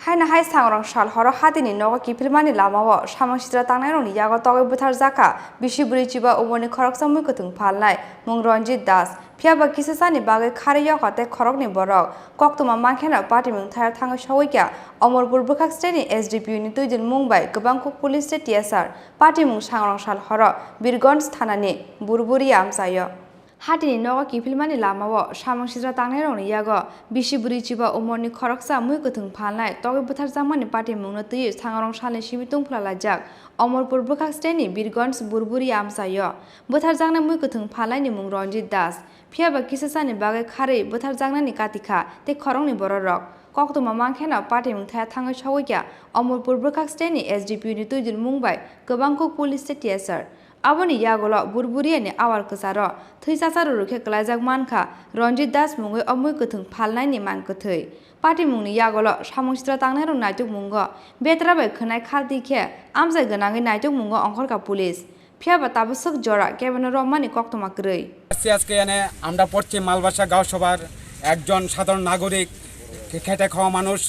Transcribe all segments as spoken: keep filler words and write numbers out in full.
Haino hai sangrong sal horo hatini nogo kiphilmani lamao samung sitra tangnairokni yago togwi butharjakha bisi bwrwi chiba umorni khoroksa mui kwthwng phalnai mung Ranjit Das. Phiyaba kisasani bagwi kharwi yokha tei khoroknwi borok koktwma mankheno patimung thaya thangwi sogwikha Omorpur bwkhak steni S D P O ni twidul mung bai Kwbangkuk police tei T S R patimung sangrong sal horo Birgonj thanani Burburi amchaio. Hatini nogo kiphilmani lamao samung sitra tangnairokni yago bisi bwrwi chiba umorni khoroksa mui kwthwng phalnai togwi butharjakmani patimungno twiwi sangrong salni simi tungphla laijak Omorpur bwkhak steni Birgonj Burburi amchaio. Butharjaknai mui kwthwng phalnaini mung Ranjit Das. Phiyaba kisasani bagwi kharwi butharjaknani katikha tei khoroknwi bororok koktwma mankheno patimung thaya thangwi sogwikha Omorpur bwkhak steni S D P O ni twidul mung bai Kwbangkuk police tei T S R. Aboni yagulo Burburiani awal kwcharo thwi chacharo rwkhe kwlaijak mankha Ranjit Das mungwi o mui kwthwng phalnaini mang kwthwi. Patimungni yagulo samung sitra tangnairok naitukmungo betra bai khwnai khaltwi khe amchai gwnangwi naitukmungo ongkhorkha police. Phiyaba tabuk swk jora kebono romani koktwma kwrwi. আজকে আজকে এনে আমরা পশ্চিম মালবাসা গাঁও সভার একজন সাধারণ নাগরিক, খে-, খেটে খাওয়া মানুষ।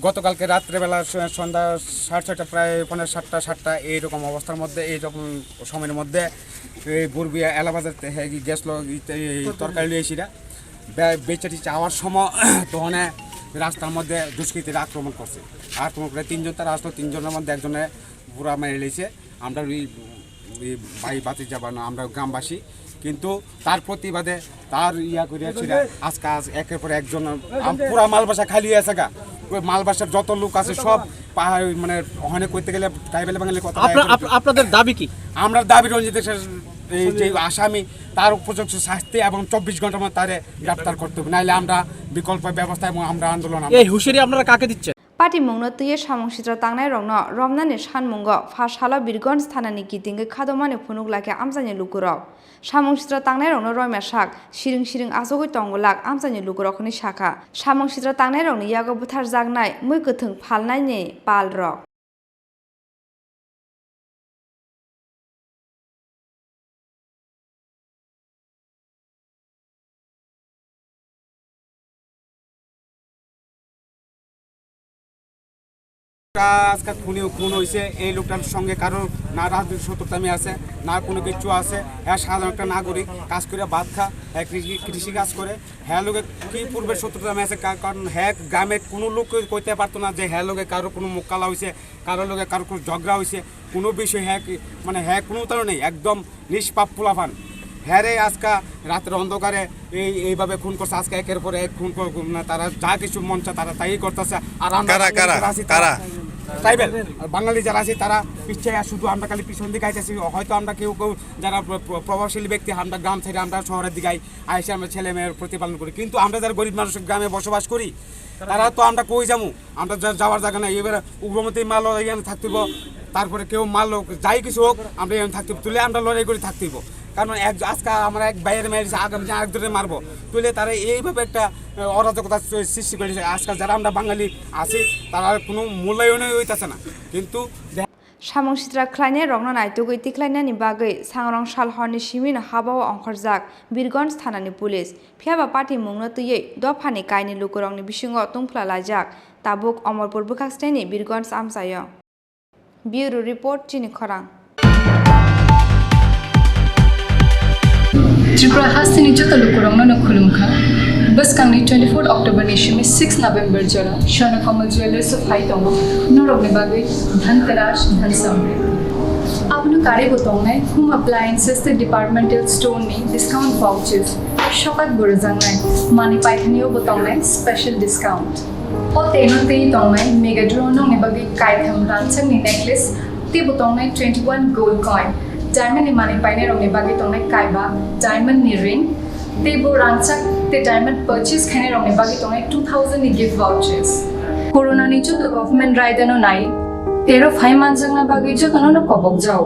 গতকালকে রাত্রেবেলা স-, সন্ধ্যা সাড়ে ছয়টা, প্রায় পৌনে সাতটা, সাতটা এইরকম অবস্থার মধ্যে, এইরকম সময়র মধ্যে এই বুরবিয়া এলাবাজার তে-, হে, গেছিল এই, এই তরকারি লইয়া এসিরা। বে-, বেচা টেচা আওয়ার সময় তখন রাস্তার মধ্যে দুষ্কৃতীরা আক্রমণ করছে। আক্রমণ করে তিনজন তারা আসলো, তিনজনের মধ্যে একজনে পুরা মেরে লেছে। আমরা ওই, ওই ভাই ভাতিজা বা না, আমরা গ্রামবাসী, কিন্তু তার প্রতিবাদে তার ইয়া করে ছিল, আজকে আজ একের পর একজন, আম-, পুরা মালবাসা খালি হয়ে আছে গা। ওই মালবাসার যত লোক আছে সব পাহাড়, মানে, ওখানে করতে গেলে ট্রাইবেল বাঙালি কথা আপনার, আপ-, আপনাদের দাবি কি? আমরা দাবি রঞ্জিত দেশের এই যে আসামি, তার উপযুক্ত শাস্তি এবং চব্বিশ ঘন্টার মধ্যে তারে গ্রেপ্তার করতে হবে, নাইলে আমরা বিকল্প ব্যবস্থা এবং আমরা আন্দোলন, আমরা এই হুঁশিয়ারি আপনারা কাকে দিচ্ছেন? Patimungno twiwi samung sitra tangnairokno romnani sanmungo pha salo Birgonj thanani kitingwi khadomani phunuk lakhe amchaini lukurok. Samung sitra tangnairokno romya sak siring siring achugwi tongo lak amchaini lukurok hwnwi sakha. Samung sitra tangnairokni yago butharjaknai mui kwthwng phalnaini palrok. আজকে খুনি, খুন হয়েছে, এই লোকটার সঙ্গে কারোর না রাজনৈতিক শত্রুতামি আছে, না কোনো কিছু আছে। হ্যাঁ, সাধারণ একটা নাগরিক, কাজ করে ভাত খা, হ্যাঁ, কৃষি, কৃষি কাজ করে। হ্যাঁ, লোকে কি পূর্বের শত্রুতামি আছে, কা-, কারণ হ্যাঁ, গ্রামে কোনো লোক কইতে পারতো না যে হ্যাঁ, লোকে কারো কোনো মুখ কালা হয়েছে, কারোর লগে কারোর কোনো ঝগড়া হইছে, কোনো বিষয় হ্যাঁ কি, মানে হ্যাঁ কোনো তারও নেই, একদম নিষ্পাপ পোলাপান। হ্যাঁ রে, আজকা রাতের অন্ধকারে এই, এইভাবে খুন করছে, আজকে একের পর এক খুন কর-, মানে তারা যা কিছু মন চায় তারা তাই করতেছে। আর আমরা কারা, বাঙালি কারা, যারা আছি তারা কারা? ট্রাইবেল, আর বাঙালি যারা আছি তারা পিছিয়ে আর শুধু আমরা খালি পিছন দিকে আইতেছি। হয়তো আমরা কেউ কেউ যারা প্র-, প্র-, প্রভাবশালী ব্যক্তি আমরা গ্রাম থেকে আমরা শহরের দিকে আই-, আইসে আমরা ছেলে মেয়ের প্রতিপালন করি, কিন্তু আমরা যারা গরিব মানুষ গ্রামে বসবাস করি তারা তো আমরা কই যাবো? আমরা যা-, যাওয়ার জায়গা নাই। এবারে উগ্রপন্থী মারলো, এখানে থাকতে হইব। তারপরে কেউ মারলো, যাই কিছু হোক, আমরা এখানে থাকতে হইব। তুলে আমরা লড়াই করে থাকতে হইব। কারণ এক, আজকে আমরা এক ভাইয়ের মেরে দিছে, আগামী দিন আরেক জনের মারবো। তুলে তারা এইভাবে একটা, আহ, অরাজকতা সৃ-, সৃষ্টি করে দিছে। আজকাল যারা আমরা বাঙালি আছি, তারা কোনো মূল্যায়নই হইতেছে না। কিন্তু দেখা Samung sitra khlainai rokno naitugwi tikhlainani bagwi sangrong sal horni simino habao ongkhorjak Birgonj thanani police. Phiyaba patimungno twiwi dophani kainwi lukurokni bisingo tungphla laijak tabuk Omorpur bwkhak steni Birgonj amchaio. Bureau report, Chini Khorang. Tripura hasteni joto lukurokno no khulumkha. Bwskangni twenty-fourth October ni simi six November jora Swarna Kamal Jewellers o phai tongo norokni bagwi Dhanteras, Dhan Samriddhi. Abono karwi bo tongnai home appliances tei departmental store ni discount vouchers, sokak bo rwjaknai, manwi paithani o bo tongnai special discount. O tei no tei tongnai mega draw nokni bagwi kaitham rangchakni necklace tei bo tongnai twenty-one gold coin, diamond ni manwi painai rokni bagwi tongnai kaiba diamond ni ring, tei bo rangchak tei diamond purchase khainai rokni bagwi tongnai two thousand ni gift vouchers. Corona ni joto government raida no nai, tero phai manjakna bagwi jotono no kobok jao.